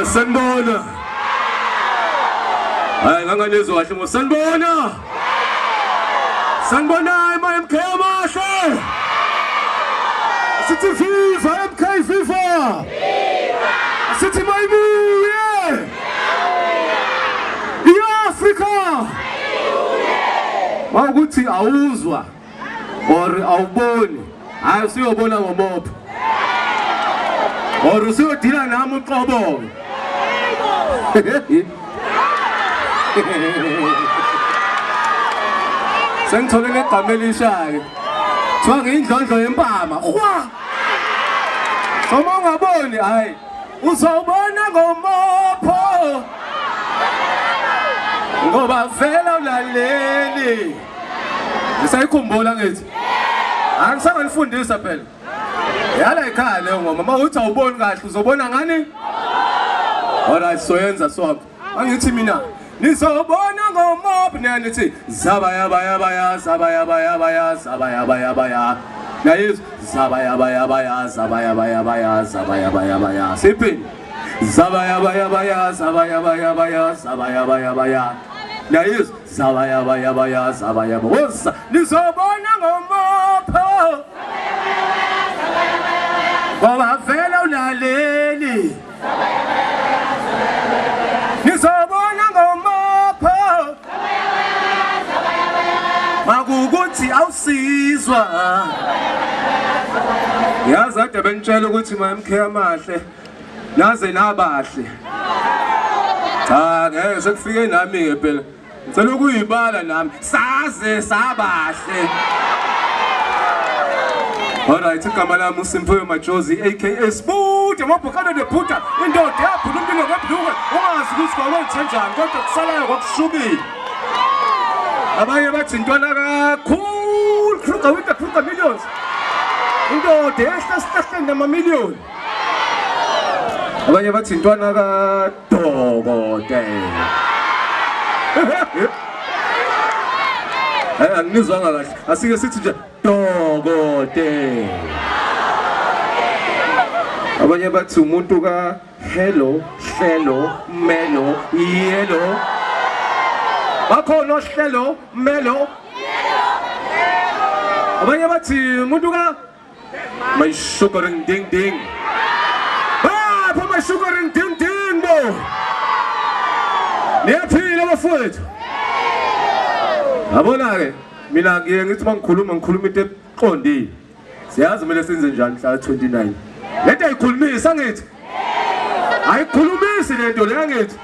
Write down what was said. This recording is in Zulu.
Sanibona. Hayi nganganizwa kahle ngo sanibona. Sanibona ema MK amahle. Sithi viva MK viva. Sithi mayibuye. I-Afrika. Mawukuthi awuzwa or awuboni, hayi usuyobona ngomopho. Or usuyodila nami uqobo. Sengithole negama elisha-ke. Kuthiwa ngiyindlondlo yempama. Hwa! So uma ungaboni, hhayi, uzobona ngomopho. Ngoba vele awulaleli. Ngisayikhumbula ngithi. Angisanganifundisa phela. Yala ekhaya leyo ngoma. Uma uthi awuboni kahle uzobona ngani? Alright, soyenza sonke. Angithi mina nizobona ngomopho nithi zaba yaba yaba ya zaba yaba yaba ya zaba yaba yaba ya. Nayizwa zaba yaba yaba ya zaba yaba yaba ya zaba yaba yaba ya. Siphinde. Zaba yaba yaba ya zaba yaba yaba ya zaba yaba yaba ya. Nayizwa zaba yaba yaba ya zaba yaba. Woza nizobona ngomopho. Ngoba vele ulaleli. Nizobona ngomopho. Makukuthi awusizwa. Yazi kade benitshela ukuthi ma MK amahle naze nabahle. Cha ngeke sekufike nami ke phela. Ngicela ukuyibala nami saze sabahle. Alright, igama lami uSimphiwe Majozi aka Sbude Mabhokana the Buddha, indoda yaphula umlilo ngebhlukwe ungazi ukuthi kwakwenze njani kodwa kusalayo kwakushubile. Abanye bathi intwana kakhulu Kruger with the Kruger millions. Indoda ehla esihlahleni namamiliyoni. Abanye bathi intwana kadokotela. Anginizwanga kahle. Asike sithi nje dokotela. Abanye bathi umuntu ka hello, hlelo, melo, yelo. Bakhona ohlelo, melo. Abanye bathi umuntu ka my sugaring ding ding. Bapha my sugaring ding ding bo. Niyaphila bafowethu. Yabona ke mina ngiye ngithi mangikhuluma ngikhuluma into eqondile. Siyazi kumele senze njani mhla 29. Lento ayikhulumisi angithi. Ayikhulumisi lento le angithi.